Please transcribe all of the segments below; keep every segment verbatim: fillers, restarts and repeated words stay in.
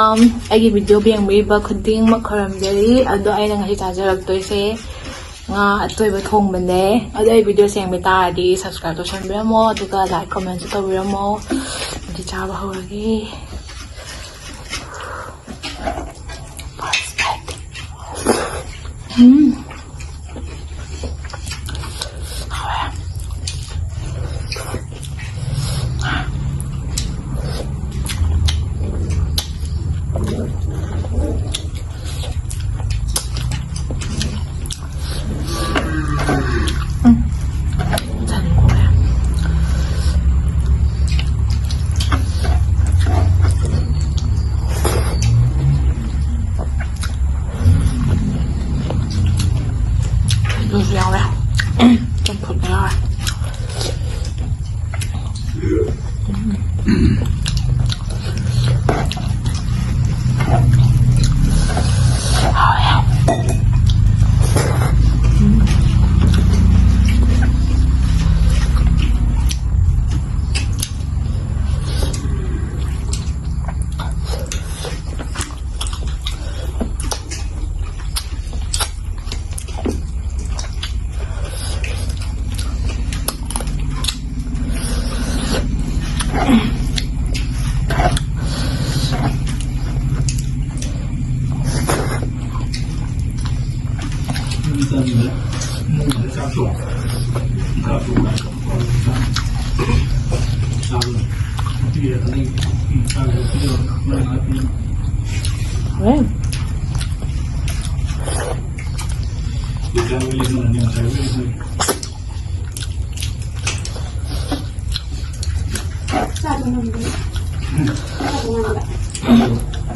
ꯑꯩꯒꯤ video ꯌꯦꯡꯕꯤꯕ ꯈꯨꯗꯤꯡꯃꯛ ꯈꯨꯔꯨꯝꯖꯔꯤ꯫ ꯑꯗꯣ ꯑꯩꯅ ꯉꯁꯤ ꯆꯥꯖꯔꯛꯇꯣꯏꯁꯦ ꯉꯥ ꯑꯇꯣꯏꯕ ꯊꯣꯡꯕꯅꯦ꯫ ꯑꯗꯣ ꯑꯩ video ꯁꯦ ꯌꯦꯡꯕ ꯇꯥꯔꯗꯤ subscribe ꯇꯧꯁꯟꯕꯤꯔꯝꯃꯣ, ꯑꯗꯨꯒ like comment ꯁꯨ ꯇꯧꯕꯤꯔꯝꯃꯣ꯫ ꯑꯗꯨꯗꯤ ꯆꯥꯕ ꯍꯧꯔꯒꯦ꯫ ꯎꯝ꯫ ꯑꯗꯨꯁꯨ ꯌꯥꯎꯔꯦ꯫ ꯆꯝꯐꯨꯠ ꯌꯥꯎꯔꯦ꯫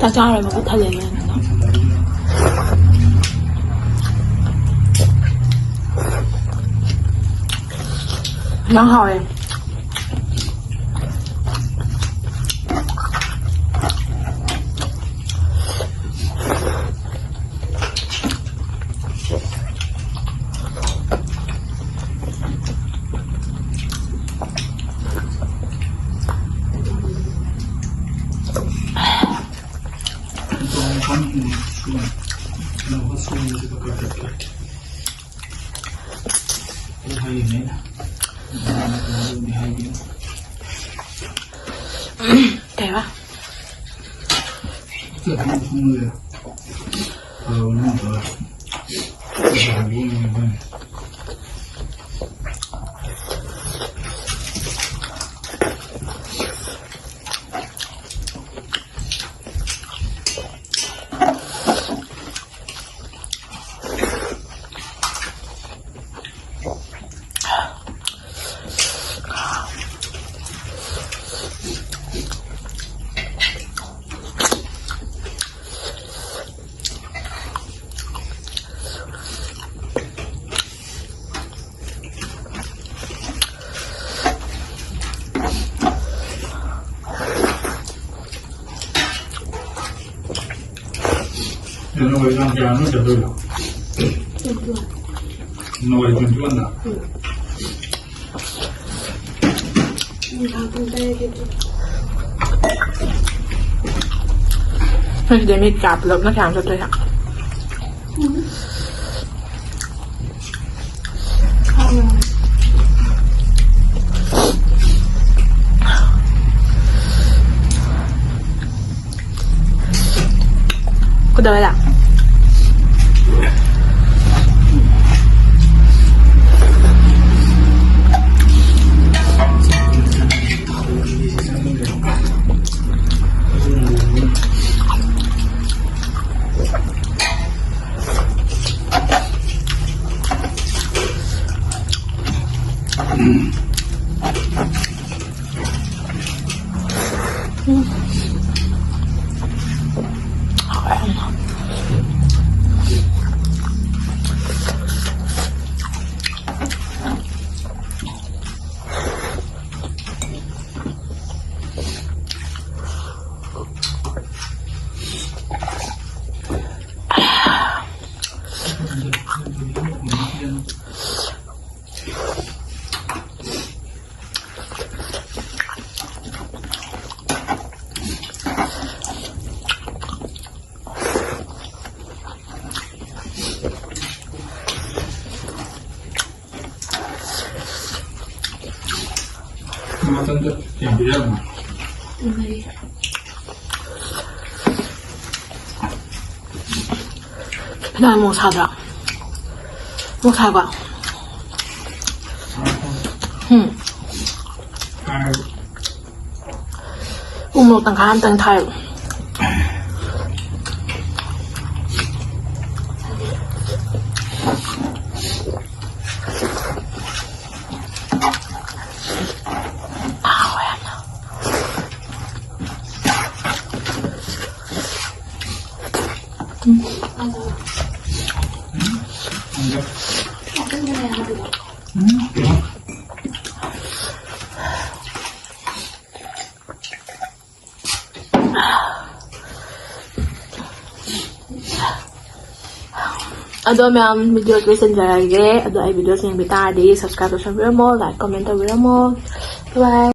ꯆꯥꯛ ꯆꯥꯔꯣꯏ, ꯃꯈꯨꯠ ꯊꯜꯂꯦꯅꯦ꯫ ꯌꯥꯝ ꯍꯥꯎꯋꯦ꯫ ꯀꯩꯕ? ꯖꯅꯋꯥꯔꯤ ꯇꯥꯡ ꯀꯌꯥꯅꯣ ꯆꯠꯇꯣꯏꯗꯣ? ꯖꯅꯋꯥꯔꯤ twenty one ꯗ? ꯑꯩꯈꯣꯏ ꯁꯤꯗ ꯃꯤ ꯀꯌꯥ ꯄꯨꯂꯞꯅ ꯀꯌꯥꯅꯣ ꯆꯠꯇꯣꯏꯁꯦ? ꯀꯩꯗꯧꯋꯦ? ꯅꯪ ꯃꯣꯔꯣꯛ ꯁꯥꯗ꯭ꯔꯥ? ꯃꯣꯔꯣꯛ ꯁꯥꯕ? ꯎꯝ꯫ ꯎ ꯃꯣꯔꯣꯛ ꯇꯪꯈꯥꯏ ꯑꯃꯇꯪ ꯊꯥꯏ꯫ ꯑꯗꯣ ꯃꯌꯥꯝ, video ꯂꯣꯏꯁꯤꯟꯖꯔꯒꯦ꯫ ꯑꯗꯣ ꯑꯩ video ꯌꯦꯡꯕꯤ ꯇꯥꯔꯗꯤ subscribe ꯇꯧꯁꯟꯕꯤꯔꯝꯃꯣ, like, comment ꯇꯧꯕꯤꯔꯝꯃꯣ꯫ Bye꯫